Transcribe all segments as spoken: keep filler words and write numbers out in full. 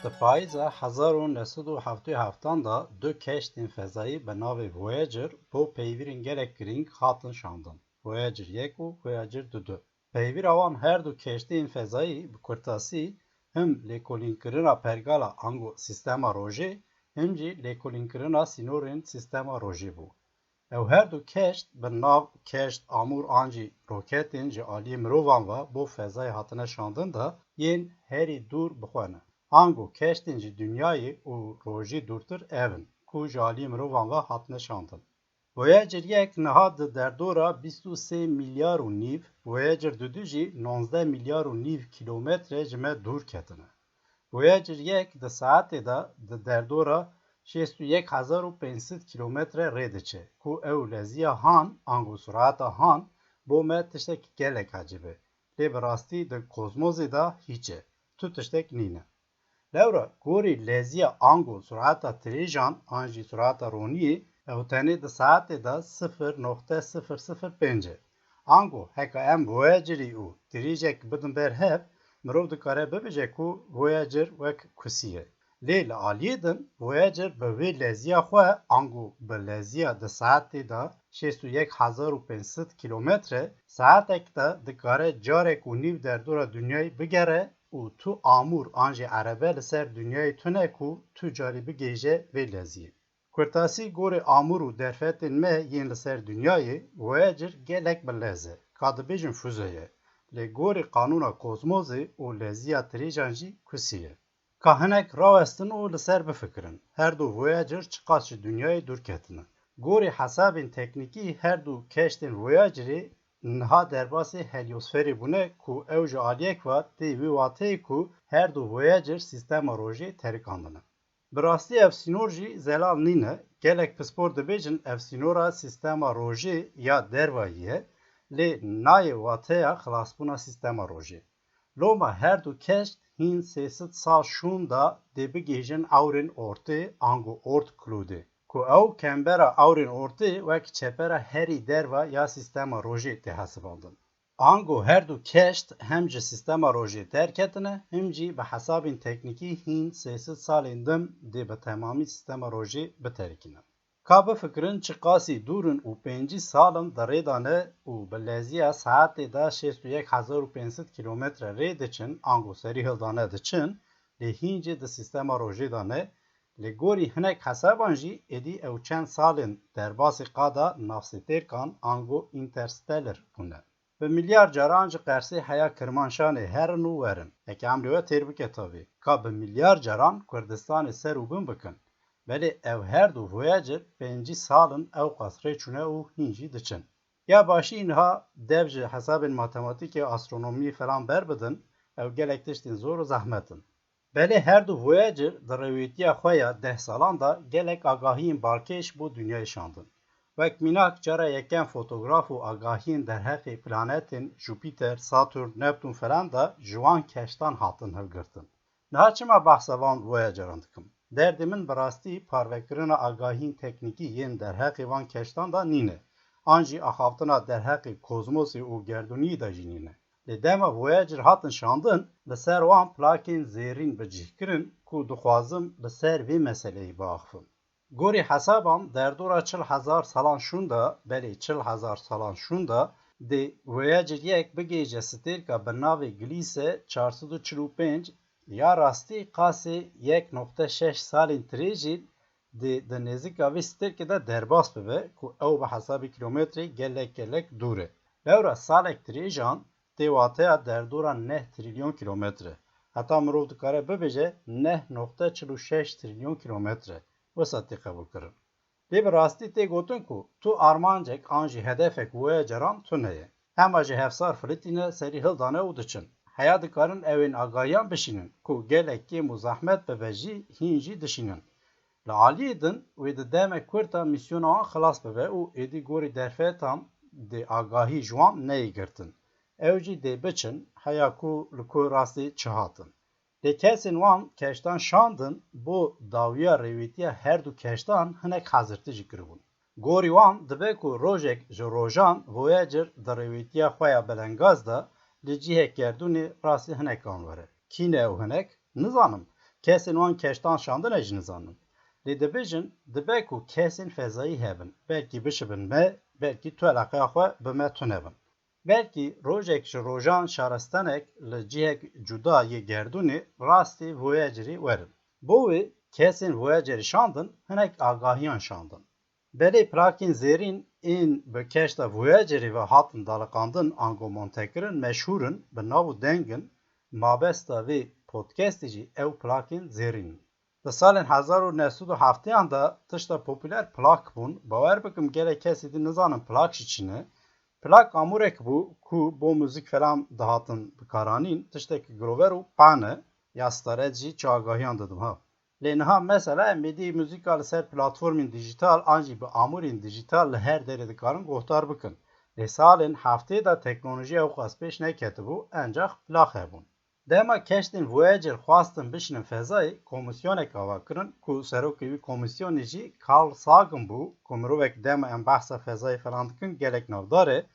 Di payîza hezar û neh sed û heftê û heft de du keştên fezayî bi navê Voyager bo peywirên gelek girîng hatin şandin, Voyager yek û Voyager du. Peywira wan her du keştên fezayî bi kurtasî him lêkolînkirina pergala ango sîstema rojê, him jî lêkolînkirina sînorên sîstema rojê bû. Ew her du keşt bi nav keşt amûr an jî roketên ji aliyê mirovan ve bo fezayê hatine şandin de yên herî dûr bi xwe ne. Ango keştên ji dinyayê û rojê dûrtir ev in ku ji aliyê mirovan ve hatine şandin. Voyager yek niha di derdora bîst û sê milyar û nîv, Voyager du jî nonzdeh milyar û nîv kîlometre ji me dûr ketine. Voyager yek di saetê de di derdora şêst û yek hezar û pênc sed kîlometre rê diçe, ku ew leziya han, ango surata han, bo me tiştek gelek ecêb e. Lê bi rastî di kozmosê de hîç e. Tu tiştek nîne. Lewra gorî leziya ango surata tirêjan an jî surata roniyê, ew tenê di saetê de sifir noqte sifir sifir pênc e. Ango heka em Voyagerî û tirêjek bidin ber hev, mirov dikare bibêje ku Voyager wek kusî ye. Lê li aliyê din Voyager bi vê leziya xwe ango bi leziya di saetê de şêst û yek hezar û pênc sed kîlometre saetek de dikare carek û nîv derdora dinyayê bigere û tu amûr an jî erebe li ser dinyayê tune ku tu carî bigihêje vê leziyê. Kurtasî gorê amûr û derfetên me yên li ser dinyayê, Voyager gelek bi lez e, ka dibêjin fuze ye, lê gorî qanûna kozmosê û leziya tirêjan jî kusî ye. Ka hinek rawestin û li ser bifikirin, her du Voyager çiqas ji dinyayê dûr ketine. Gorî hesabên teknîkî her du keştên Voyagerê niha derbasê helyosferê bûne ku ew ji aliyek ve tê wê wateyê ku her du Voyager sîstema rojê terikandine. Bi rastî ev sînor jî zelal nîne. Gelek pispor dibêjin ev sînora sîstema rojê ya dervayî ye, lê nayê wateya xilasbûna sîstema rojê. Loma her du keşt hîn sê sed sal şûnda dê bigihîjin ewrên ortê, ango Oort klûdê, ku ew kembera ewrên ortê wek çepera herî derva ya sîstema rojê tê hesibandin. Ango her du keşt hem ji sîstema rojê derketine, him jî bi hesabên teknîkî hîn sê sed salên din dê bi temamî sîstema rojê biterikînin. Ka bifikirin çiqasî dûr in û pêncî sal in di rê de ne û bi leziya saetê de şêst û yek hezar û pênc sed kîlometre rê diçin, ango serî hildane diçin, lê hîn jî di sîstema rojê de ne, lê gorî hinek hesaban jî êdî ew çend salên derbasî qada navsêtêrkan ango interstellar bûne. Bi milyar caran ji qersê heya Kirmanşanê herin û werin. Eke emrê we têr bike tavê. Ka bi milyar caran Kurdistanê ser û bin bikin. Belê ev her du Voyager pêncî sal in ewqas rê çûne û hîn jî diçin. Ya başî niha dev ji hesabên matematîkê, astronomî falan ber bidin, ew gelek tiştên zor û zehmet in. Belê her du Voyager di rêwîtiya xwe ya deh salan de gelek agahiyên balkêş bo dinyayê şandin. Wek mînak cara yekem fotograf û agahiyên derheqê planetên Jupîter, Saturn, Neptûn falan de ji wan keştan hatin hilgirtin. Niha çima behsa van Voyageran dikim? Derdê min bi rastî parvekirina agahiyên teknîkî yên derheqê van keştan de nîne. An jî axaftina derheqê kozmosê û gerdûniyê de jî nîne. Lê dema Voyager hatin şandin, li ser wan plakên zêrîn bi cih kirin ku dixwazim li ser vê meseleyê biaxivim. Gorî hesaban derdora çil hezar salan şûnda, belê çil hezar salan şûnda, dê Voyager yek bigihêje stêrka bi navê Gliese çar sed û çil û pênc, ya rastî qasê yek noqte şeş salên tirêjî dê di nêzika vê stêrkê de derbas bibe ku ew bi hesabê kîlometrê gelek gelek dûr e. Lewra salek tirêjan tê wateya derdora neh trilyon kîlometre. Heta mirov dikare bibêje neh noqte çil û şeş trilyon kîlometre. Wisa tê qebûlkirin. Lê bi rastî tê gotin ku tu armancek an jî hedefek Voyageran tune ye. Hema ji hevsar filitîne, serî hildane û diçin. Heya dikarin ewên agahiyan bişînin ku gelek kêm û zehmet bibe jî hîn jî dişînin. Li aliyê din wê di demek kurt de mîsyona wan xilas bibe û êdî gorî derfetan dê agahî ji wan neyê girtin. Ew jî dê biçin heya ku li ku rastî çi hatin. Lê kesên wan keştan şandin bo dawiya rêwîtiya her du keştan hinek hazirtî jî kiribûn. Gorî wan dibe ku rojek ji rojan Voyager di rêwîtiya xwe ya belengaz de li cihek gerdûnê rastî hinekan were. Kî ne ew hinek? Nizanim. Kesên wan keştan şandine jî nizanin. Lê dibêjin, dibe ku kesên fezayî hebin, belkî bişibin me, belkî tu eleqeya xwe bi me tune bin. Belkî rojek ji rojan şaristanek li cihek cuda yê gerdûnê rastî Voyagerî werin. Bo wê kesên Voyagerî şandin hinek agahiyan şandin. Belê plakên zêrîn ên bi keşta Voyagerî ve hatin daliqandin ango montekirin meşhûr in, bi nav û deng in, mabesta vê podcastê jî ew plakên zêrîn in. Di salên hezar û neh sed û hefteyan de tişta popûler plak bûn. Bawer bikim gelek kesê din nizanin plak jî çi ne. Plak amûrek bû ku bo muzîk felan dihatin bikaranîn, tiştekî girover û pane ya staret jî çi agahiyan didim ha. Lê niha mesela em êdî muzîka li ser platformên dîjîtal an jî bi amûrên dîjîtal li her derê dikarin guhdar bikin. Lê salên heftê de teknolojiya ew qas pêş neketibû, encax plak hebûn. Dema keştên Voyager xwestin bişînin fezayê, komîsyonek ava kirin ku serokê wî komîsyonê jî Carl Sagan bû, ku mirovek dema em behsa fezayê falan dikin gelek navdar e,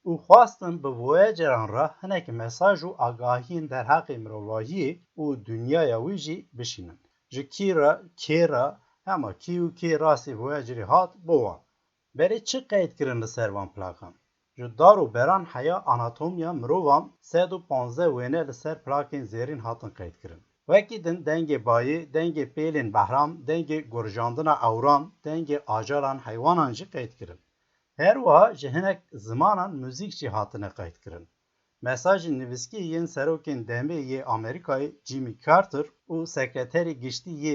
û xwestin bi Voyageran re hinek mesaj û agahiyên derheqê mirovahiyê û dinyaya wî jî bişînin. Ji kî re, kê re, hema kî û kê rastî Voyagerê hat bo wan. Berê çi qeyd kirin li ser van plakan? Ji dar û beran heya anatomiya mirovan sed û panzdeh wêne li ser plakên zêrîn hatin qeyd kirin. Wekî din dengê bayê, dengê pêlên behram, dengê gurijandina ewran, dengê ajalan heywanan jî qeyd kirin. Her wiha ji hinek zimanan muzîk jî hatine qeyd kirin. Mesajên nivîskî yên serokên demê yê Amerîkayê Jimmy Carter û sekreterê giştî yê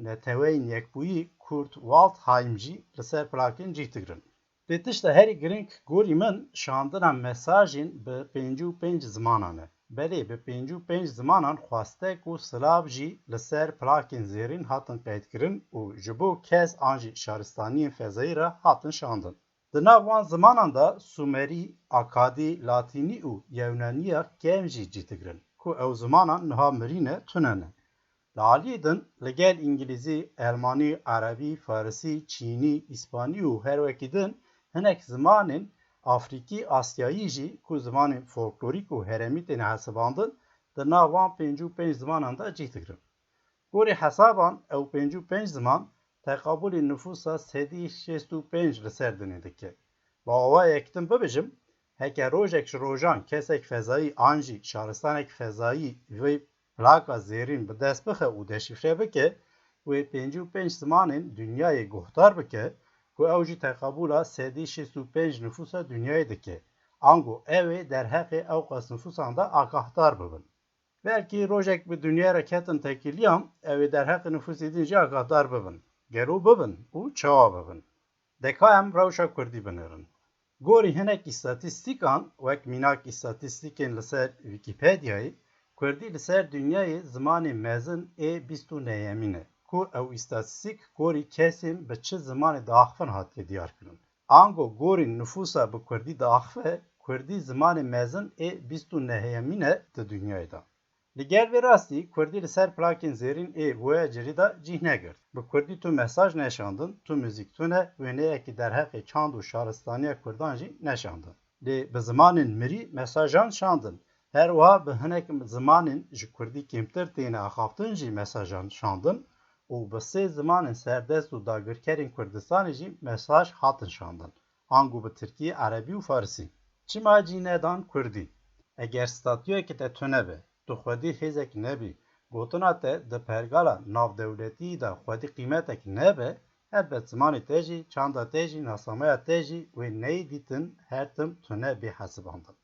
Neteweyên Yekbûyî Kurt Waldheim jî li ser plakên cih digirin. Lê tişta herî girîng gorî min şandina mesajên bi pêncî û pênc zimanan e. Belê bi pêncî û pênc zimanan xwestek û silav jî li ser plakên zêrîn hatin qeydkirin û ji bo kes an jî şaristaniyên fezayî re hatin şandin. Di nav wan zimanan de Sumerî, Akadî, Latînî û Yewnaniya kevn jî cih digirin, ku ew zimanan niha mirî ne, tune ne. Li aliyê din, li gel Îngilîzî, Elmanî, Erebî, Farisî, Çînî, Îspanî û her wekî din hinek zimanên Afrîkî, Asyayî jî ku zimanên folklorîk û herêmî têne hesibandin, di nav wan pêncî û pênc zimanan de cih digirin. Gorî hesaban ew pêncî û pênc ziman teqabûlê nifûsa sedî şêst û pênc li ser dinê dike. Bi awayek din bibêjim, heke rojek ji rojan kesek fezayî an jî şaristanek fezayî vê plaka zêrîn bi dest bixe û deşîfre bike, wê pêncî û pênc zimanên dinyayê guhdar bike, ku ew jî teqabûla sedî şêst û pênc nifûsa dinyayê dike. Ango ew ê derheqê ewqas nifûsan de agahdar bibin. Belkî rojek bi dinyayê re ketin tekîliyan, ew ê derheqê nifûsê din jî agahdar bibin. Gelo bibin û çawa bibin? De ka em rewşa kurdî binêrin. Gorî hinek îstatîstîkan, wek mînak îstatîstîkên li ser Wîkîpediyayê, kurdî li ser dinyayê zimanê mezin ê bîst û nehemîn e, ku ew îstatîstîk gorî kesên bi çi zimanê diaxivin hatiye diyarkirin. Ango gorî nifûsa bi kurdî diaxive, kurdî zimanê mezin ê bîst û nehemîn e di dinyayê de. Li gel vê rastî, kurdî li ser plakên zêrîn ê Voyagerî de cih negirt. Bi kurdî tu mesaj neşandin, tu muzîk tune, wêneyekî derheqê çand û şaristaniya kurdan jî neşandin. Lê bi zimanên mirî mesajan şandin. Her wiha bi hinek zimanên ji kurdî kêmtir têne axaftin jî mesajan şandin û bi sê zimanên serdest û dagirkerên Kurdistanê jî mesaj hatin şandin. Ango bi tirkî, erebî û farisî. Çima cî nedan kurdî? Eger statuyekî te tune be, tu xwedî hêzek nebî, gotina te di pergala navdewletî de xwedî qîmetek nebe, helbet zimanê te jî, çanda te jî, nasnameya te jî wê neyê dîtin her tim tune bê hesibandin.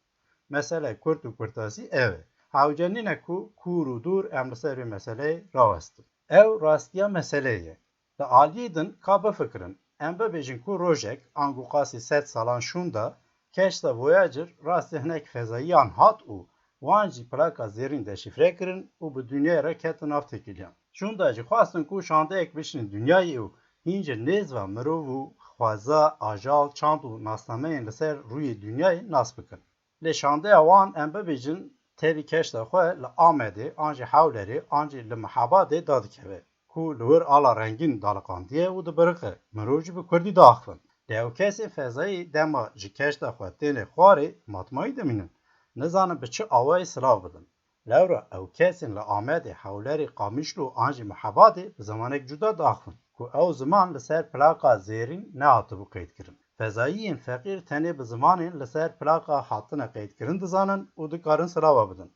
Mesele kurt û kurtasî ev e. Hewce nîne ku kûr û dûr em li ser vê meseleyê rawestin. Ew rastiya meseleyê ye. Li aliyê din ka bifikirin, em bibêjin ku rojek, ango qasî sed salan şûnda, keşta Voyager rastî hinek fezayiyan hat û wan jî plaka zêrîn deşîfre kirin û bi dinyayê re ketin nav têkiliyan. Şûnda jî xwestin ku şandeyek bişînin dinyayê û hîn ji nêz ve mirov û xweza, ajal, çand û nasnameyên li ser rûyê dinyayê nas bikin. Lê şandeya wan em bibêjin tevî keşta xwe li Amedê, an jî Hewlerê, an jî li Mihabadê dadikeve, ku li wir ala rengîn daliqandiye û dibiriqe, mirov jî bi kurdî diaxivin. Lê ew kesên fezayî dema ji keşta xwe têne xwarê, matmayî dimînin. Nizanin bi çi awayî silav bidin. Lewra ew kesên li Amedê, Hewlerê, Qamişlo an jî Mihebatê bi zimanek cuda diaxivin, ku ew ziman li ser plaka zêrîn nehatibû qeydkirin. Fezayiyên feqîr tenê bi zimanên li ser plaka hatine qeydkirin dizanin û dikarin silava bidin.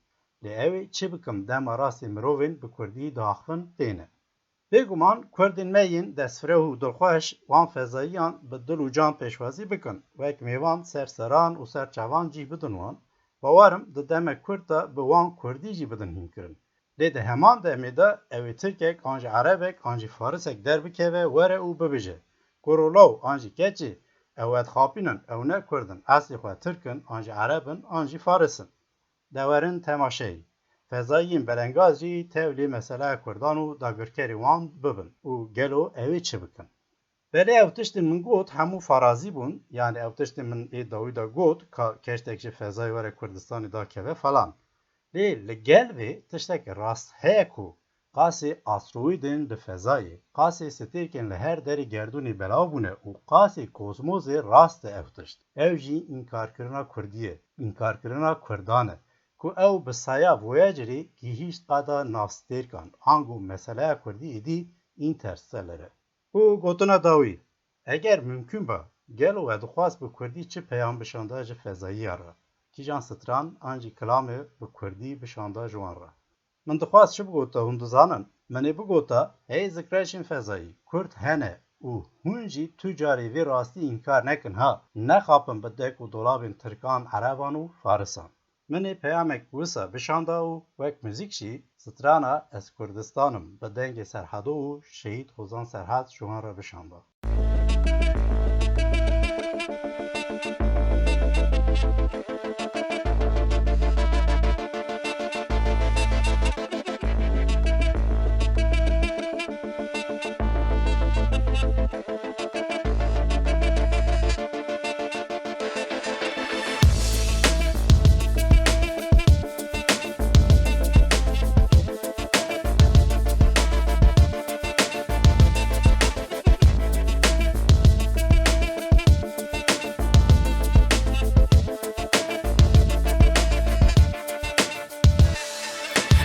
Lê ew ê çi bikin, dema rastî mirovên bi kurdî diaxivin têne. Bêguman kurdên me yên destfireh û dilxweş wan fezayiyan bi dil û can pêşwazî bikin, wek mêvan ser seran û ser çavan cîh bidin wan, bawer im di demek kurt de bi wan kurdî jî bidin hînkirin. Lê di heman demê de ew ê tirkek an jî erebek an jî farisek derbikeve were û bibêje, Kuro law an jî keçê, ew we dixapînin, ew ne kurd in, eslê xwe tirk in an jî ereb in an jî faris in. De werin temaşeyê. Fezayiyên belengaz jî tevlî meseleya kurdan û dagirkerê wan bibin û gelo ew ê çi bikin? Belê ew tiştên min got hemû farazî bûn, yanî ew tiştên min ê dawî de got ka keştek ji fezayê were Kurdistanê dakeve falan. Lê li gel vê tiştekî rast heye ku qasê asteroîdên li fezayê, qasê stêrkên li her derê gerdûnê belav bûne û qasê kozmosê rast e ev tişt. Ew jî înkarkirina kurdî ye, înkarkirina kurdan e ku ew bi saya Voyagerê gihîşt qada navstêrkan, ango meseleya kurdî êdî Interstellar e. Û gotina dawî, eger mimkûn ba, gelo we dixwast bi kurdî çi peyam bişanda ji fezayiya re? Kîjan stran an jî kilamê bi kurdî bişanda ji wan re? Min dixwast çi bigota, hûn dizanin? Min ê bigota, hey zikreşên fezayî, kurd hene û hûn jî tu carê vê rastî înkar nekin ha, nexapin bi dek û dolabên tirkan, ereban û farisan. Min ê peyamek wisa bişanda û wek muzîk jî strana Ez Kurdistan im bi dengê Serhedo û Şehîd Hozan Serhed ji wan re bişanda.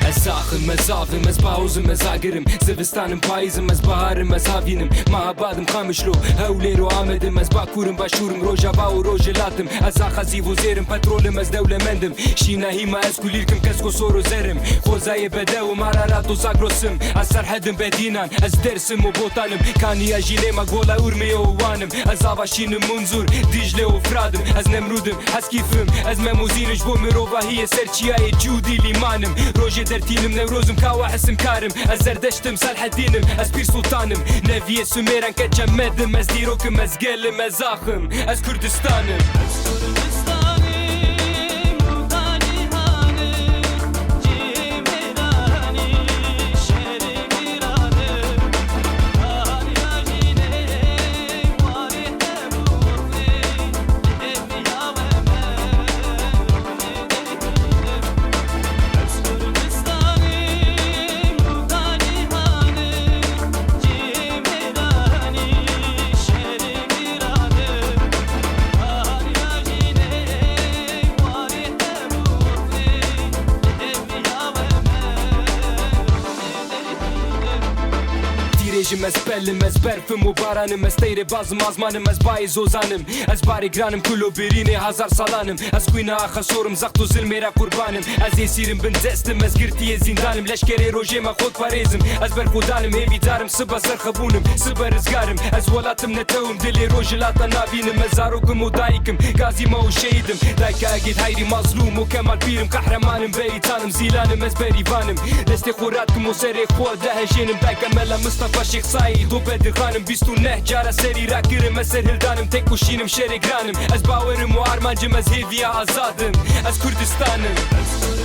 Ez sax im, ez zav im, ez bahoz im, ez agir im, zivistan im, payîz im, ez bahar im, ez havîn im, mehabad im, Qamişlo, Hewlêr û Amed im, ez Bakur im, Başûr im, Rojava û Rojhilat im, ez Axazîv û Zêr im, petrol im, ez dewlemend im, Şîna hîma, ez Kulîlk im, Kesko, Sor û Zer im, Xozayê, Bedew im, Ararat û Zagros im, ez Serhed im, Bedînan, ez Dêrsim û Botan im, Kaniya, Jîlêma, Gola, Urmiye û Wan im, ez Avaşîn im, Munzur, Dîcle û Firat im, ez Nemrûd im, Heskîf im, ez Mem û Zîn im, ji bo mirovahiyê ser çiyayê Cûdî Lîman im, rojê dertîn im, Newroz im, Kawa Hesim Kar im, ez Zerdeşt im, Selhedîn im, ez Pîr Sultan im, Neviyê Sumêran, Keça Med im, ez dîrok im, ez gel im, ez ax im, ez Kurdistan im. Dirêj im, ez pel im, ez berf im û baran im, ez teyrê baz im, azman im, ez bayê zozan im, ez barê gran im, kulo birînê hazar salan im, ez xwîna axa sor im, zext û zilmê re qurban im, ez êsîr im, bin dest im, ez girtiyê zîndan im, leşkerê rojê me xwe diparêzim, ez berxwedan im, hêvîdar im, sibe serxebûn im, sibe rizgar im, ez welat im, netew im, dilê rojhilata navîn im, ez zarok im û dayik im, gazî me û şehîd im, dayka Egîd Heyrî Mazlûm û Kemal Pîr im, qehreman im, berîtan im, zîlan im, ez berîvan im, destê xwe radim û serê xwe dihejênim, dayka Mela Mistefa Şêx Saîd û Bedirxan im, bîst û neh cara serî rakirim, ez serhildan im, têkoşîn im, şerê gran im, ez bawer im û armanc im, ez hêviya azad im, ez Kurdistan im.